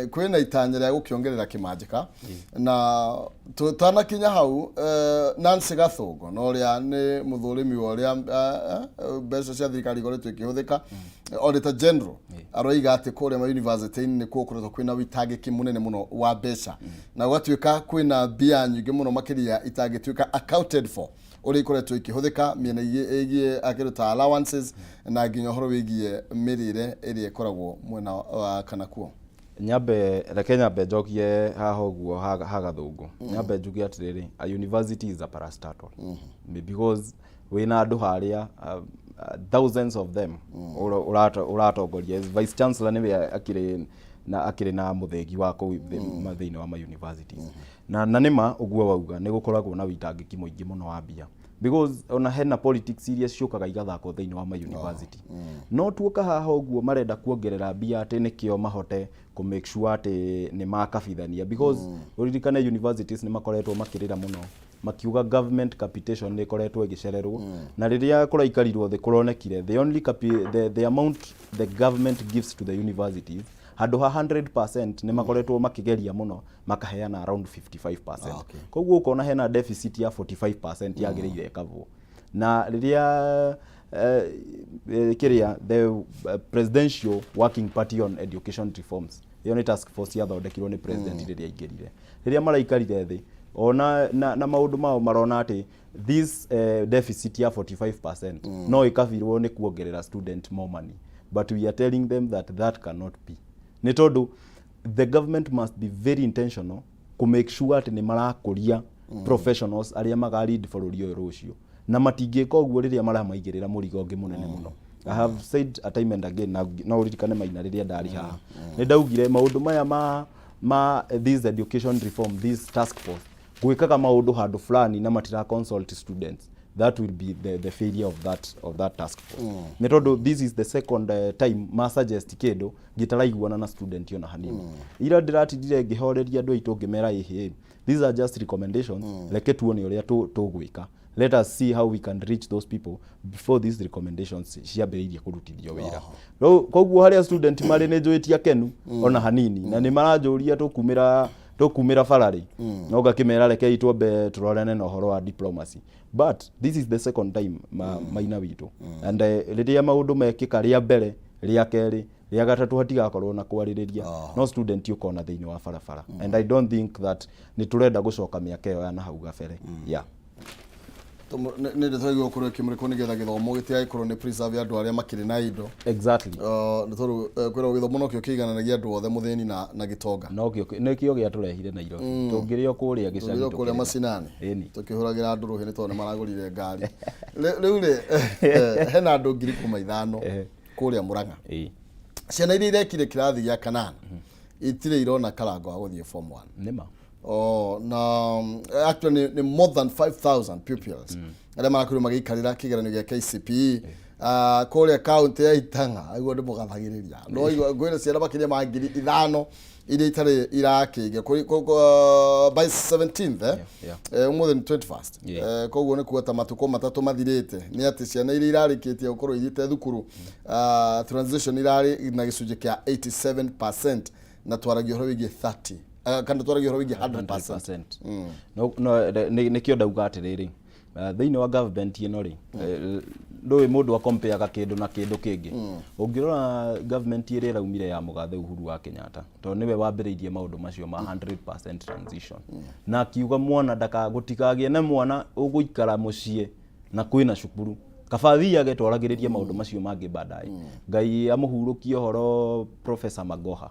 kwĩna itanya rĩa gũkĩongerera kĩmanjĩka, na tũtanakinya hau, Nancy Gathũngũ na ũrĩa nĩ mũthũrimi wa ũrĩa mbeca cia thirikari ikoretwo ikĩhũthĩka, Auditor General aroiga atĩ kũrĩa ma university-inĩ nĩ kuo gũkoretwo kwĩna wĩitangĩki mũnene mũno wa mbeca, na gũgatuĩka kwĩna mbia nyingĩ mũno makĩria itangĩtuĩka accounted for ũrĩa ikoretwo ikĩhũthĩka mĩena ĩgiĩ akĩndũ ta allowances na nginya ũhoro wĩgiĩ mĩrĩre ĩrĩa ĩkoragwo mwena wa kana kuo. Nyambe, reke nyambe njokie haha ũguo ha Gathũngũ, nyambe njuge atĩrĩrĩ, a university is a parastatal, because wĩna andũ harĩa, thousands of them, ũratongoria. Vice chancellor nĩwe akĩrĩ na mũthĩgi wa kũu thĩinĩ wa ma universities, na nĩma ũguo wauga nĩ gũkoragwo na wĩitangĩki mũingĩ mũno wa mbia, because ona hena politics iria ciũkaga igathakwo thĩinĩ wa ma university. No tuoka haha ũguo marenda kuongerera mbia atĩ nĩkĩo mahote kũ make sure atĩ nĩ makabithania, because ũririkane universities nĩ makoretwo makĩrĩra mũno makiuga government capitation nĩ ĩkoretwo ĩgĩcererwo, na rĩrĩa kũraikarirwo thĩ kũronekire the only capi, the amount the government gives to the universities, handũ ha 100% nĩ makoretwo makĩgeria mũno makaheana around 55%. Koguo ũkona hena deficit ya 45% yagĩrĩire ĩkavwo, na rĩrĩa kĩrĩa the Presidential Working Party on Education Reforms Ĩyo nĩ task force yathondekirwo nĩ president rĩrĩa aingĩrire. Rĩrĩa maraikarire thĩ ona na maũndũ mao marona atĩ this deficit ya 45% no ĩkabirwo nĩ kuongerera student more money, but we are telling them that that cannot be, nĩ tondũ the government must be very intentional ku make sure atĩ nĩ marakũria professionals arĩa maga lead bũrũri ũyũ rũciũ, na matingĩka ũguo rĩrĩa maramaigĩrĩra mũrigo ũngĩ mũnene mũno. I have said a time and again, na no ũririkane Maina rĩrĩa ndarĩ haha nĩ ndaugire maũndũ maya ma this education reform, this task force gwĩkaga maũndũ handũ fulani na matira consult students, that will be the failure of that task force, nĩ tondũ this is the second time ma suggest kĩndũ gĩtaraiguana na student ona hanini. Ira ndĩratindire ngĩhoreria andũ aitũ ngĩmera, ĩhĩ, these are just recommendations, reke tuone ũrĩa tũgwĩka. Let us see how we can reach those people before these recommendations ciambĩrĩirie kũrutithio wĩra. Rĩu koguo harĩa student marĩ nĩ njũĩ ti akenu ona hanini, na nĩ maranjũria tũkumĩra bararĩ, no ngakĩmera rekei twambe tũrorane na ũhoro wa diplomacy. But this is the second time Maina witũ, and rĩrĩa maũndũ mekĩka rĩa mbere, rĩa kerĩ, rĩa gatatũ, hatigakorwo na kwarĩrĩria, no student ũkona thĩinĩ wa barabara, and I don't think that nĩ tũrenda gũcoka mĩaka ĩyo ya na hau gabere, yeah. Nĩ ndeto ĩgũkorwo gũkorwo ĩkĩmũrĩkwo nĩgetha gĩthomo gĩtigagĩkorwo nĩ preserve ya andũ arĩa makĩrĩ na indo. Nĩ tondũ kwĩrwo gĩthomo nokĩo kĩigananagia andũ othe, mũthĩni na gĩtonga. Nokĩo nĩkĩo gĩatũrehire Nairobi, tũngĩrĩ o kũrĩa gĩcagi. Tũngĩrĩ o kũrĩa tũkĩrĩma. Macinani. Ĩni. Tũkĩhũragĩra andũ rũhĩ nĩ tondũ nĩ maragũrire ngari. Rĩu rĩ, hena andũ 5,000 kũrĩa Mũrang'a, ciana iria irekire kĩrathi gĩa kanana itirĩ irona karango ga gũthiĩ form 1. Nĩma. Oh, na actually nĩ more than 5000 pupils arĩa marakorirwo magĩikarĩra kĩgeranio gĩa KCPE kũrĩa kaunti ya Itang'a. Aiguo nĩ mũgathagĩrĩria no igua ngwĩra ciana makĩria ma 5,000 iria itarĩ irakĩingĩra by 17th, eh? Yeah. Ũmũthĩ nĩ 21st. Koguo nĩ kuga ta matukũ 3 mathirĩte nĩ atĩ ciana iria irarĩkĩtie gũkorwo ithiĩte thukuru, transition irarĩ na gĩcunjĩ kĩa 87%, na twaragia ũhoro wĩgiĩ 30, kana twaragia ũhoro wĩgiĩ 100%. 100%. No nĩkĩo ndauga atĩrĩrĩ, thĩinĩ wa government ĩno rĩ, ndũĩ mũndũ akompeaga kĩndũ na kĩndũ kĩngĩ. Ũngĩrora government ĩrĩa ĩraumire ya mũgathe Uhuru wa Kenyatta, tondũ nĩwe wambĩrĩirie maũndũ macio ma 100% transition, na akiuga mwana ndaka gũtikagĩe na mwana ũgũikara mũciĩ na kwĩna cukuru, kaba athiage twaragĩrĩrie maũndũ macio mangĩ baadaye. Ngai amũhurũkie ũhoro Professor Magoha,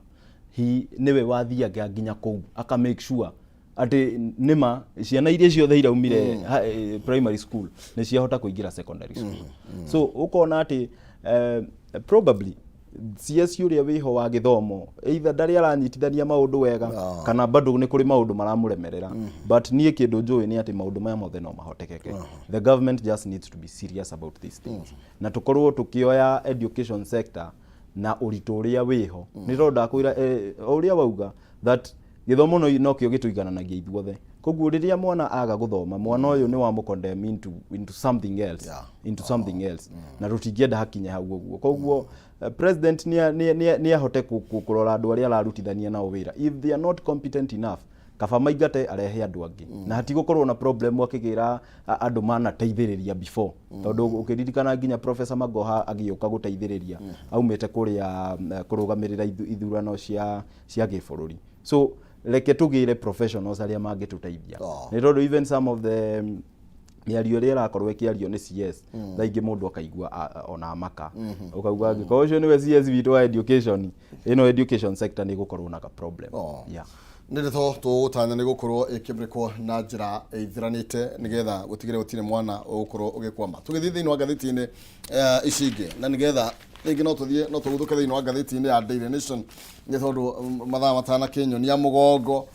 he nĩwe wathiaga nginya kũu aka make sure atĩ nĩma ciana iria ciothe iraumire primary school nĩ ciahota kũingĩra secondary school. So ũkona atĩ probably CS ũrĩa wĩho wa gĩthomo either ndarĩ aranyitithania maũndũ wega kana bado nĩ kũrĩ maũndũ maramũremerera, but niĩ kĩndũ njũĩ nĩ atĩ maũndũ maya mothe no mahotekeke. The government just needs to be serious about these things na tũkorwo tũkĩoya education sector na ũritũ ũrĩa wĩho, nĩ tondũ ndakwĩra, o ũrĩa wauga that gĩthomo nokĩo gĩtũigananagia ithuothe. Koguo rĩrĩa mwana aga gũthoma, mwana ũyũ nĩ wamũ into something else, into something else, na tũtingĩenda hakinye hau ũguo. Koguo president nĩ ahote kũrora andũ arĩa ararutithania nao wĩra. If they are not competent enough, kaba maingate arehe andũ angĩ, na hatigũkorwo na problem akĩgĩra andũ manateithĩrĩria before, tondũ ũkĩririkana nginya Professor Magoha agĩũka gũteithĩrĩria aumĩte kũrĩa kũrũgamĩrĩra ithurano cia gĩbũrũri. So reke tũgĩre professionals arĩa mangĩtũteithia, nĩ tondũ even some of the mĩario ĩrĩa ĩrakorwo ĩkĩario nĩ CS thaa ingĩ mũndũ akaigua ona amaka, ũkauga angĩkorwo ũcio nĩwe CS witũ wa education, ĩno education sector nĩ ĩgũkorwo na ka problem. Nĩ ndeto tũgũtanya nĩ gũkorwo ĩkĩmũrĩkwo na njĩra ĩithiranĩte nĩgetha gũtigĩrĩra gũtirĩ mwana ũgũkorwo ũgĩkwama. Tũgĩthiĩ thĩinĩ wa ngathĩti-inĩ ici ingĩ, na nĩgetha rĩngĩ no tũthiĩ no tũguthũke thĩinĩ wa ngathĩti-inĩ ya Daily Nation, nĩ tondũ mathaa matanakĩnyonia mũgongo.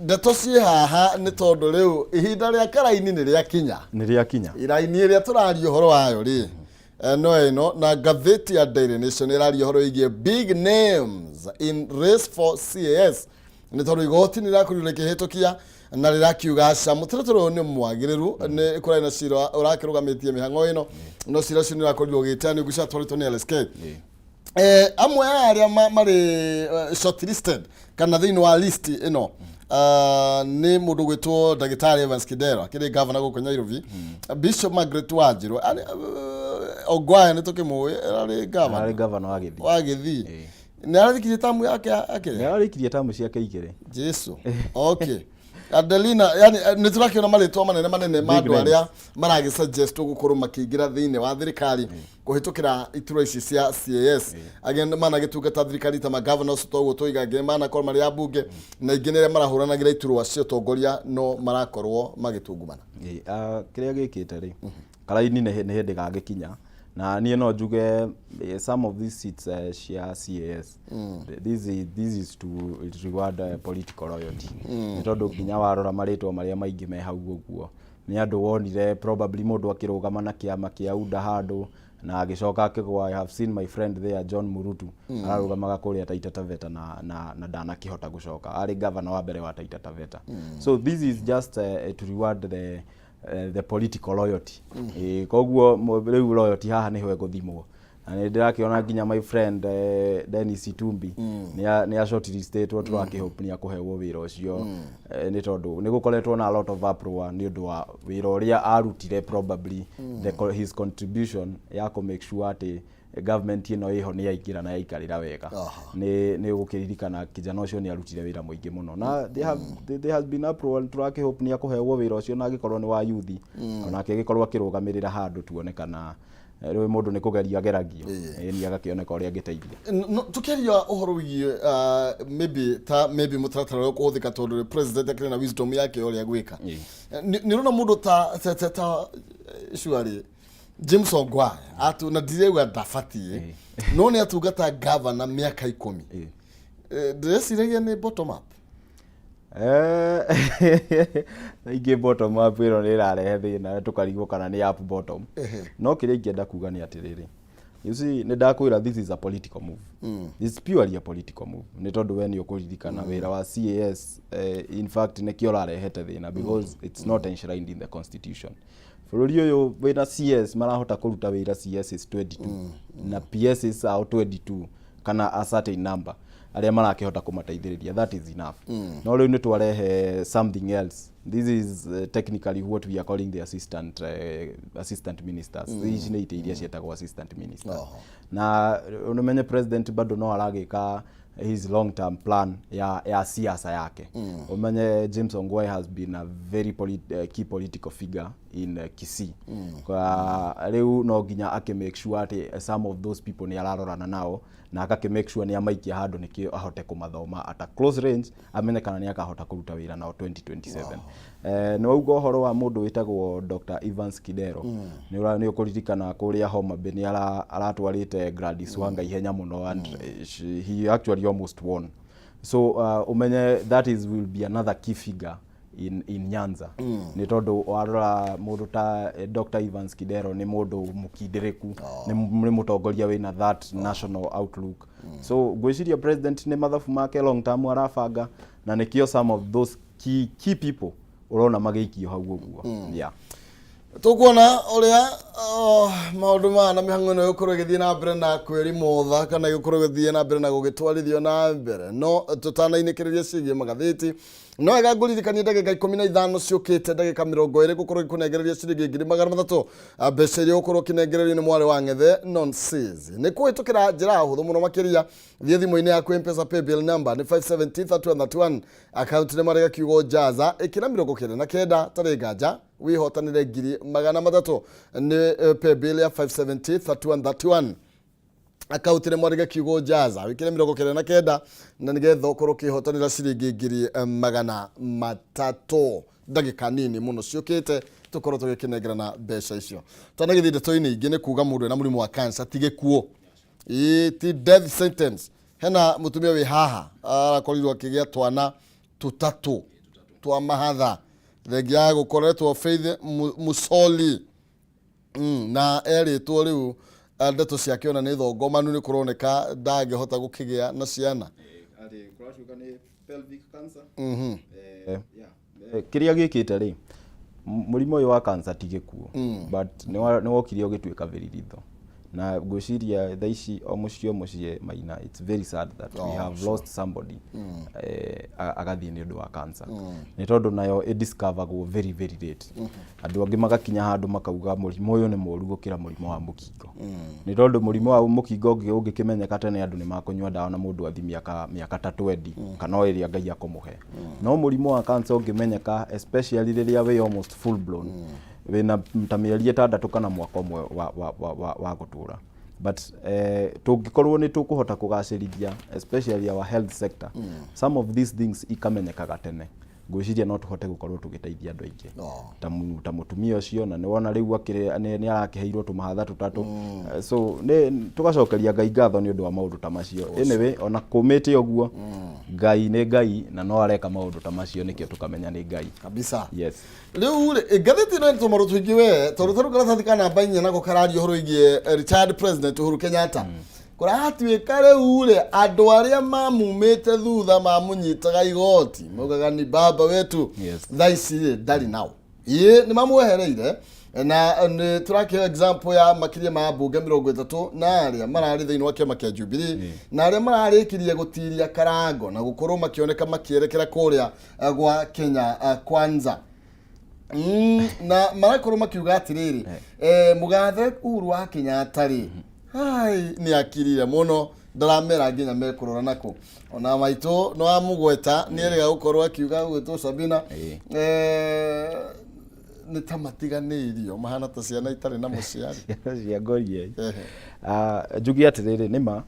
Ndeto ciĩ haha nĩ tondũ rĩu ihinda rĩa karaini nĩ rĩakinya. Nĩ rĩakinya. Iraini ĩrĩa tũraria ũhoro wayo rĩ, no ĩno, na ngathĩti ya Daily Nation ĩraria ũhoro wĩgiĩ big names in race for CAS, nĩ tondũ igoti nĩ rĩrakorirwo rĩkĩhĩtũkia na rĩrakiuga aca, mũtaratara ũyũ nĩ mwagĩrĩru. Nĩ kũrarĩ na cira ũrakĩrũgamĩtie mĩhang'o ĩno, no cira ũcio nĩ ũrakorirwo ũgĩteanio ciatwarĩtwo nĩ LSK. Amwe a arĩa marĩ shortlisted kana thĩinĩ wa list ĩno nĩ mũndũ gwĩtwo ndagĩtarĩ Evans Kidero, akĩrĩ governor gũkũ Nairobi, Bishop Margaret Wanjiru, Ongwae nĩ tũkĩmũĩ, arĩ governor arĩ governor wa Gĩthii. Wa Gĩthii. Nĩ ararĩkirie tamu yake akĩrĩa? Nĩ ararĩkirie tamu ciake igĩrĩ. Jesu. Okay. Adelina, yani nĩ tũrakĩona marĩtwa manene manene ma Big andũ names. arĩa maragĩ suggest gũkorwo makĩingĩra thĩinĩ wa thirikari kũhĩtũkĩra iturwa ici cia CAS. Angĩ managĩtungata thirikari ta magovernors, toguo tũiga, angĩ manakorwo marĩ ambunge, na ingĩ nĩ arĩa marahũranagĩra iturwa cia ũtongoria no marakorwo magĩtungumana. Ĩ, kĩrĩa gĩkĩte rĩ, karaini nĩ hĩndĩ gagĩkinya, na niĩ no njuge some of these seats cia CAS, this is to reward political loyalty, nĩ tondũ nginya warora marĩtwa marĩa maingĩ me hau ũguo nĩ andũ wonire probably mũndũ akĩrũgama na kĩama kĩa UDA handũ na agĩcoka akĩgwa. I have seen my friend there, John Murutu, ararũgamaga kũrĩa Taita Taveta na ndanakĩhota gũcoka, arĩ governor wa mbere wa Taita Taveta. So this is just to reward the political loyalty. Koguo rĩu loyalty haha nĩho ĩgũthimwo, na nĩ ndĩrakĩona nginya my friend Dennis Itumbi nĩ a shortlistĩtwo. Tũrakĩhope nĩ akũhewo wĩra ũcio, nĩ tondũ nĩ gũkoretwo na a lot of uproar nĩ ũndũ wa wĩra ũrĩa arutire, probably his contribution ya kũ make sure atĩ government ĩno ĩho nĩ yaingĩra na yaikarĩra wega. Nĩ ũgũkĩririkana kijana ũcio nĩ arutire wĩra mũingĩ mũno, na there has been uproar. Tũrakĩhope nĩ akũhewo wĩra ũcio, na angĩkorwo nĩ wa youth, onake agĩkorwo akĩrũgamĩrĩra handũ, tuone kana rĩu mũndũ nĩ kũgeria ageragio. Ĩni, agakĩoneka ũrĩa angĩteithia. No, tukiaria ũhoro wĩgiĩ maybe ta maybe mũtaratara ũrĩa ũkũhũthĩka, tondũ president akĩrĩ na wisdom yake ũrĩa gwĩka. Nĩ ũrona mũndũ ta surely James Ongwae atu na ndirauga ndabatiĩ, no nĩ atungata governor mĩaka 10. Ndĩreciragia nĩ bottom up. Ingĩ bottom up ĩno nĩ ĩrarehe thĩna, tũkarigwo kana nĩ up bottom. No kĩrĩa ingĩenda kuga nĩ atĩrĩrĩ, you see, nĩ ndakwĩra this is a political move. This is purely a political move, nĩ tondũ we nĩ ũkũririkana wĩra wa CAS, in fact nĩkĩo ũrarehete thĩna, because it's not enshrined in the constitution. Bũrũri ũyũ wĩna CS marahota kũruta wĩra, CS is 22 na PS ao 22 kana a certain number arĩa marakĩhota kũmateithĩrĩria, that is enough. No rĩu nĩ twarehe something else. This is technically what we are calling the assistant ministers. Ici nĩ itĩ iria ciĩtagwo assistant ministers. Na ũmenye president bado no aragĩka his long term plan ya siasa yake. Umenye James Ongwae has been a very key political figure in Kisii. Kwa rĩu no nginya akĩ make sure atĩ some of those people nĩ ararorana nao na akakĩ make sure nĩ amaikia handũ nĩkĩo ahote kũmathoma at a close range, amenye kana nĩ akahota kũruta wĩra nao 2027. Nĩ wauga ũhoro wa mũndũ wĩtagwo Dr. Evans Kidero, nĩ ũkũririkana kũrĩa Homa Bay nĩ aratwarĩte Gladys Wanga ihenya mũno, and he actually almost won. So umenye that is will be another key figure in Nyanza, nĩ tondũ warora mũndũ ta Dr. Evans Kidero nĩ mũndũ mũkindĩrĩku, nĩ mũtongoria wĩna that national outlook. So ngwĩciria president nĩ mathabu make long term arabanga, na nĩkĩo some of those key people ũrona magĩikio hau ũguo, yeah. Tukuona ũrĩa, oh, maũndũ maya na mĩhang'o ĩno ĩgũkorwo ĩgĩthiĩ na mbere na kwĩrimũtha kana ĩgũkorwo ĩgĩthiĩ na mbere na gũgĩtwarithio na mbere. No tũtanainĩkĩrĩria ciĩgiĩ magathĩti, no wega ngũririkanie ndagĩka 15 ciũkĩte, ndagĩka 20, gũkorwo ĩkũnengereria ciringi 300,000. Mbeca iria ũgũkorwo ũkĩnengererio nĩ mwarĩ wa ng'ethe nonsis nĩ kũhĩtũkĩra njĩra hũthũ mũno makĩria. Thiĩ thimũ-inĩ yaku, M-Pesa paybill number nĩ 570 3131, account nĩ marega kiugo jaza, ĩkĩra 99 tarĩ nganja, wĩhotanĩre 300,000. Nĩ paybill ya 570 3131, akaunti nĩ mwarĩge kiugo jaza, wĩkĩre 99 na nĩgetha ũkorwo ũkĩhotanĩra ciringi 300,000. Ndagĩka nini mũno ciũkĩte tũkorwo tũgĩkĩnengerana mbeca icio. Twanagĩthiĩ ndeto-inĩ ingĩ, nĩ kuga mũndũ ena mũrimũ wa cancer ti gĩkuũ. Ĩĩ, ti death sentence. Hena mũtumia wĩ haha arakorirwo akĩgĩa twana tũtatũ twa mahatha, thengia ya gũkoretwo Faith Musoli, na erĩtwo rĩu ndeto ciake ona nĩ thongomanu, nĩ kũroneka ndangĩhota gũkĩgĩa na ciana. Kĩrĩa gĩkĩte rĩ, mũrimũ ũyũ wa cancer ti gĩkuũ, but nĩ wokire ũgĩtuĩka very lethal. Na ngwĩciria thaa ici o mũciĩ o mũciĩ, Maina, it's very sad that we have lost somebody agathiĩ nĩ ũndũ wa cancer, nĩ tondũ nayo ĩdiscoveragwo very very late. Andũ angĩ magakinya handũ makauga mũrimũ ũyũ nĩ mũru gũkĩra mũrimũ wa mũkingo, nĩ tondũ mũrimũ wa mũkingo ũngĩkĩmenyeka tene, andũ nĩ makũnyua ndawa na mũndũ athi mĩaka ta 20 kana o ĩrĩa Ngai akũmũhe. No mũrimũ wa cancer ũngĩmenyeka, especially rĩrĩa wĩ almost full blown, wĩna ta mĩeri 6 kana mwaka 1 wa gũtũra. But tũngĩkorwo nĩ tũkũhota kũgacĩrithia, especially our health sector, some of these things ikamenyekaga tene, ngwĩciria no tũhote gũkorwo tũgĩteithia andũ aingĩ ta mũtumia ũcio. Na nĩwona rĩu akĩrĩ nĩ arakĩheirwo tũmahatha tũtatũ. So nĩ tũgacokeria Ngai ngatho nĩ ũndũ wa maũndũ ta macio. Anyway, ona kũmĩte ũguo, Ngai nĩ Ngai na no areka maũndũ ta macio nĩkĩo tũkamenya nĩ Ngai. Kabisa. Yes. Rĩu rĩ, ngathĩti ĩno ĩtũ maũndũ tũingĩ we, tondũ tarĩu karatathi ka namba 4 nako kararia ũhoro wĩgiĩ retired President Uhuru Kenyatta. Kũratuĩka rĩu rĩ, andũ arĩa mamumĩte thutha, mamũnyitaga igoti, maugaga ni baba wetu, thaa ici rĩ ndarĩ nao, ĩĩ nĩ mamwehereire. Na nĩ tũrakĩheo example ya makĩria ma mbunge 30 na arĩa mararĩ thĩinĩ wa kĩama kĩa Jubilee na arĩa mararĩkirie gũtiria karango na gũkorwo makĩoneka makĩerekera kũrĩa gwa Kenya Kwanza. Na marakorwo makiuga atĩrĩrĩ, mũgathe Uhuru wa Kenyatta rĩ, hai nĩ akirire mũno, ndaramera nginya mekũrora nako. Ona maitũ no amũgweta nĩ erĩga gũkorwo akiuga gũgĩtwo Sabina, nĩ ta matiganĩirio, mahana ta ciana itarĩ na mũciari. Ciana cia ngoriai. Njuge atĩrĩrĩ, nĩma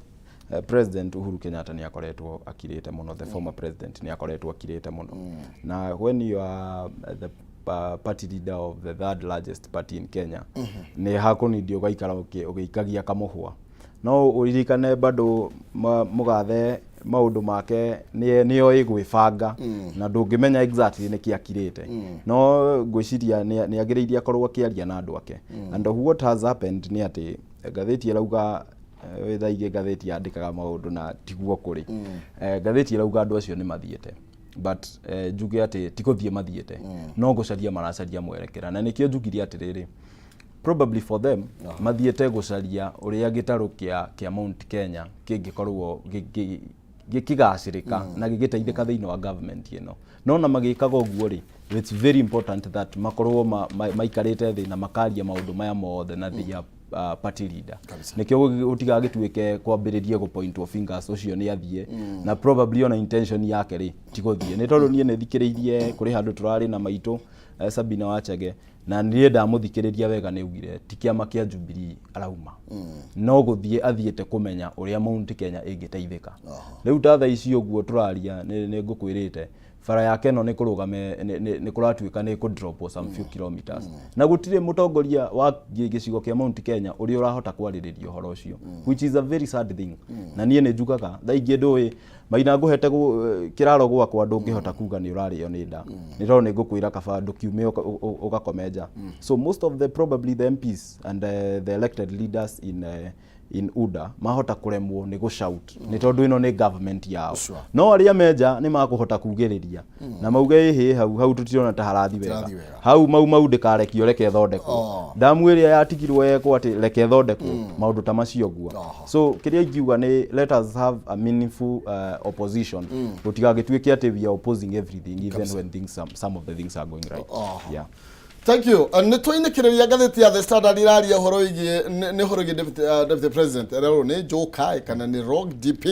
President Uhuru Kenyatta nĩ akoretwo akirĩte mũno, the former president nĩ akoretwo akirĩte mũno. Na when you are the party leader of the third largest party in Kenya, nĩ hakũnindi ũgaikara ũgĩikagia kamũhwa. No ũririkane bado mũgathe maũndũ make nĩoĩ gwĩbanga na ndũngĩmenya exactly nĩkĩ akirĩte, no ngwĩciria nĩ agĩrĩire akorwo akĩaria na andũ ake. And what has happened nĩ atĩ ngathĩti ĩrauga, thaa ingĩ ngathĩti yandĩkaga maũndũ na tiguo kũrĩ. Ngathĩti ĩrauga andũ acio nĩ mathiĩte, but njuge atĩ ti gũthiĩ mathiĩte, no gũcaria maracaria mwerekera. Na nĩkĩo njugire atĩrĩrĩ, probably for them mathiĩte gũcaria ũrĩa gĩtarũ kĩa Mount Kenya kĩngĩkorwo gĩkĩgacĩrĩka na gĩgĩteithĩka thĩinĩ wa government ĩno. No na magĩkaga ũguo rĩ, it's very important that makorwo maikarĩte thĩ na makaria maũndũ maya mothe na their party leader, nĩkĩo gũtigagĩtuĩke kwambĩrĩrie gũ point of fingers, ũcio nĩ athiĩ, na probably ona intention yake rĩ ti gũthiĩ. Nĩ tondũ niĩ nĩ thikĩrĩirie kũrĩ handũ tũrarĩ na maitũ Sabina Wachege, na niĩ ndamũthikĩrĩria wega nĩ augire ti kĩama kĩa Jubilee arauma, no gũthiĩ athiĩte kũmenya ũrĩa Mount Kenya ĩngĩteithĩka. Rĩu ta thaa ici ũguo tũraria, nĩ ngũkwĩrĩte bara yake ĩno nĩ kũrũgame, nĩ kũratuĩka nĩ kũ some few kilometers, na gũtirĩ mũtongoria wa gĩcigo kĩa Mount Kenya ũrĩa ũrahota kwarĩrĩria ũhoro ũcio, which is a very sad thing. Na niĩ nĩ njugaga thaa ingĩ ndũĩ, Maina, ngũhete kĩraro gwakwa, ndũngĩhota kuga nĩ ũrarĩo nĩ nda, nĩ tondũ nĩ ngũkwĩra kaba ndũkiume ũgakome nja. So most of the probably the MPs and the elected leaders in UDA mahota kũremwo nĩ gũshout, nĩ tondũ ĩno nĩ government yao. No arĩa menja nĩ makũhota kugĩrĩria na mauge ĩhĩ, hau hau tũtirona ta harathi wega. Tirathi wega. Hau mau mau ndĩkarekio, reke ĩthondekwo. Ndamu ĩrĩa yatigirwo yekwo atĩ reke ĩthondekwo, maũndũ ta macio ũguo. So kĩrĩa ingiuga nĩ let us have a meaningful opposition, gũtigagĩtuĩke atĩ we are opposing everything even when things some of the things are going right. Yeah. Thank you. Nĩ twainĩkĩrĩria ngathĩti ya The Standard iraria ũhoro wĩgiĩ nĩ ũhoro wĩgiĩ deputy president ĩrerwo nĩ Njoka kana nĩ rogue DP.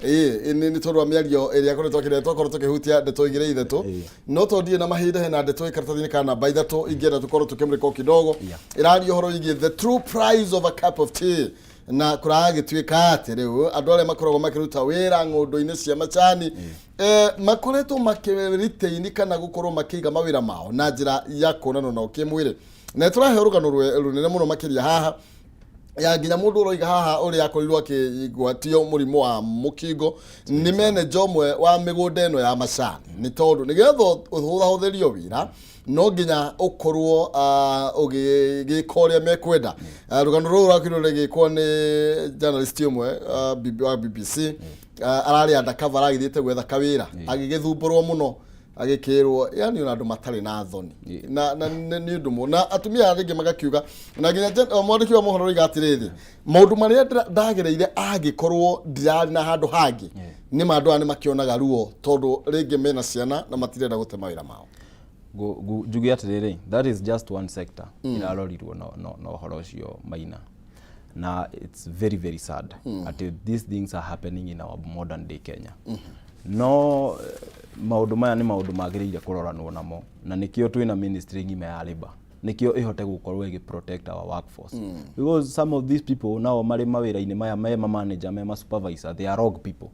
Ĩĩ nĩ tondũ wa mĩario ĩrĩa akoretwo akĩrĩa, twakorwo tũkĩhutia ndeto igĩrĩ ithatũ, no tondũ ndirĩ na mahinda, hena ndeto ĩ karatathi-inĩ ka namba 3 ingĩenda tũkorwo tũkĩmũrĩka o kidogo. Ĩraria ũhoro wĩgiĩ the true price of a cup of tea, na kũragĩtuĩka atĩ rĩu andũ arĩa makoragwo makĩruta wĩra ng'ũndũ-inĩ cia macani makoretwo makĩritaini kana gũkorwo makĩiga mawĩra mao na njĩra ya kuonana nao kĩmwĩrĩ. Na tũraheo rũgano rũnene mũno makĩria haha ya nginya mũndũ ũroiga haha ũrĩa akorirwo akĩgwatio mũrimũ wa mũkingo nĩ manager ũmwe wa mĩgũnda ĩno ya macani, nĩ tondũ nĩgetha ũhũthahũthĩrio wĩra no nginya ũkorwo ũgĩka ũrĩa mekwenda. Rũgano rũrũ rũrakĩrwo rũgĩkwo nĩ journalist ũmwe wa BBC, ararĩ undercover, aragĩthiĩte gwetha kawĩra, agĩgĩthumbũrwo mũno. Agĩkĩrwo yani ona andũ matarĩ na thoni na nĩ ũndũ mũno na atumia aya rĩngĩ magakiuga na nginya mwandĩki wa mohoro oiga atĩrĩrĩ, maũndũ marĩa ndagereire angĩkorwo ndirarĩ na handũ hangĩ, nĩ ma andũ aya nĩ makĩonaga ruo tondũ rĩngĩ mena ciana na matirenda gũte mawĩra mao. Njuge atĩrĩrĩ, that is just one sector irarorirwo no ũhoro ũcio, Maina, na it's very very sad atĩ these things are happening in our modern day Kenya. No maũndũ maya nĩ maũndũ magĩrĩire kũroranwo namo, na nĩkĩo twĩna ministry ng'ima ya labor, nĩkĩo ĩhote gũkorwo ĩgĩ protect our workforce, because some of these people nao marĩ mawĩra-inĩ maya me ma manager, me ma supervisor, they are wrong people,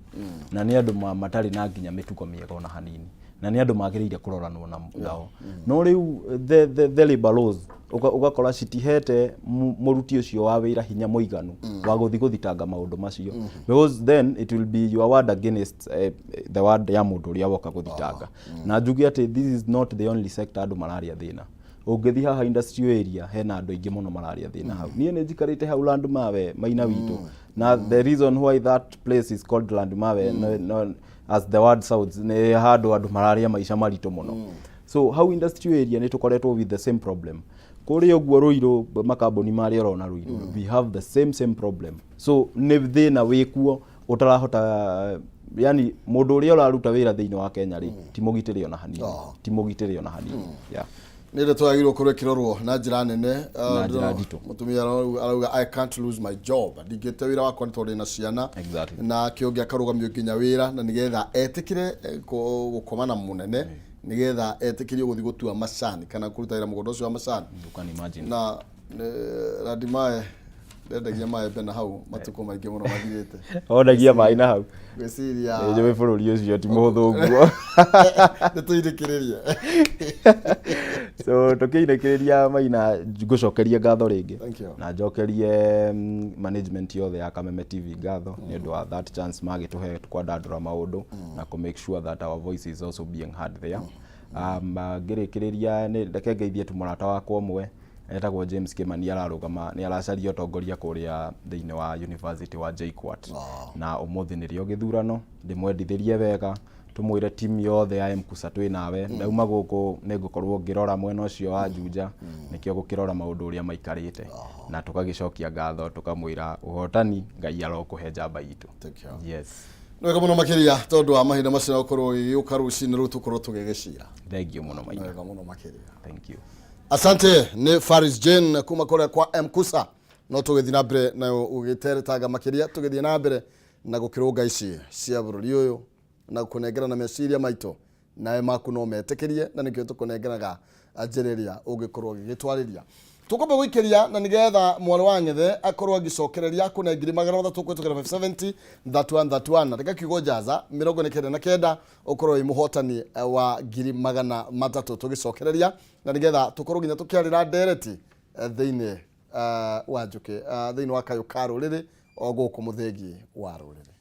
na nĩ andũ matarĩ na nginya mĩtugo mĩega ona hanini, na nĩ andũ magĩrĩire kũroranwo nao. No rĩu the labor laws ũgakora citihete mũruti ũcio wa wĩra hinya mũiganu wa gũthiĩ gũthitanga maũndũ macio, because then it will be your word against the word ya mũndũ ũrĩa woka gũthitanga. Na njuge atĩ this is not the only sector andũ mararia thĩna. Ũngĩthiĩ haha industrial area, hena andũ aingĩ mũno mararia thĩna hau. Niĩ nĩ njikarĩte hau Land Mawe, Maina witũ, na the reason why that place is called Land Mawe, no, as the word sounds, nĩ handũ andũ mararia maica maritũ mũno. So hau industrial area nĩ tũkoretwo with the same problem. Kũrĩa ũguo Rũirũ, makambuni marĩa ũrona Rũirũ, we have the same problem. So nĩ thĩna wĩkuo ũtarahota, yani mũndũ ũrĩa ũraruta wĩra thĩinĩ wa Kenya rĩ, ti mũgitĩre ona hanini, ti mũgitĩre ona hanini, yeah. Nĩ ndeto yagĩrĩirwo gũkorwo ĩkĩrorwo na njĩra nene. Na njĩra nditũ. Mũtumia arauga, "I can't lose my job, ndingĩte wĩra wakwa nĩ tondũ ndĩna ciana." Na kĩo akarũgamio nginya wĩra na nĩgetha etĩkĩre gũkoma na mũnene, nĩgetha etĩkĩrio gũthiĩ gũtua macani kana kũruta wĩra mũgũnda ũcio wa macani. You can imagine. Na Radimae ndendagia maembe na hau matukũ maingĩ mũno mathirĩte. Onagia maĩ na hau. Ngwĩciria Njũĩ bũrũri ũcio ti mũhũthũ ũguo. Nĩ tũinĩkĩrĩrie. So tũkĩinĩkĩrĩria, Maina, ngũcokerie ngatho rĩngĩ. Thank you. Na njokerie management yothe ya Kameme TV ngatho nĩ ũndũ wa that chance magĩtũhe kwandandũra maũndũ na kũ make sure that our voice is also being heard there. Ngĩrĩkĩrĩria, nĩ reke ngeithie tu mũrata wakwa ũmwe etagwo James Kimani, ararũgama, nĩ aracaria ũtongoria kũrĩa thĩinĩ wa University wa JKUAT, na ũmũthĩ nĩrĩo gĩthurano. Ndĩmwendithĩrie wega, tũmwĩre timu yothe ya MKUSA twĩ nawe. Ndauma gũkũ nĩ ngũkorwo ngĩrora mwena ũcio wa Juja, nĩkĩo gũkĩrora maũndũ ũrĩa maikarĩte, na tũgagĩcokia ngatho, tũkamwĩra ũhotani Ngai arokũhe njamba itũ. Thank you. Yes. Nĩ wega mũno makĩria tondũ wa mahinda macio na gũkorwo gĩgĩũka rũcinĩ rũu tũkorwo tũgĩgĩcira. Thank you mũno, Nĩ Maina. wega mũno makĩria. Thank you. Asante. Nĩ Faris Jane kuma kũrĩa kwa MKUSA. No tũgĩthiĩ na mbere na gũgĩteretanga makĩria, tũgĩthiĩ na mbere na gũkĩrũnga ici cia bũrũri ũyũ na kũnengerana meciria maitũ, nawe maku no metĩkĩrie, na nĩkĩo tũkũnengeraga njĩra ĩrĩa ũngĩkorwo ũgĩgĩtwarĩria. Tũkwamba gũikĩria na nĩgetha mwarĩ wa ng'ethe akorwo agĩcokereria kũne 300,000 kũhĩtũkĩra 570 31 31. Reka kiugo jaza 49 ũkorwo wĩ mũhotani wa 300,000. Tũgĩcokereria na nĩgetha tũkorwo nginya tũkĩarĩra ndereti thĩinĩ wa njũkĩ, thĩinĩ wa kayũ ka rũrĩrĩ o gũkũ mũthĩgi wa rũrĩrĩ.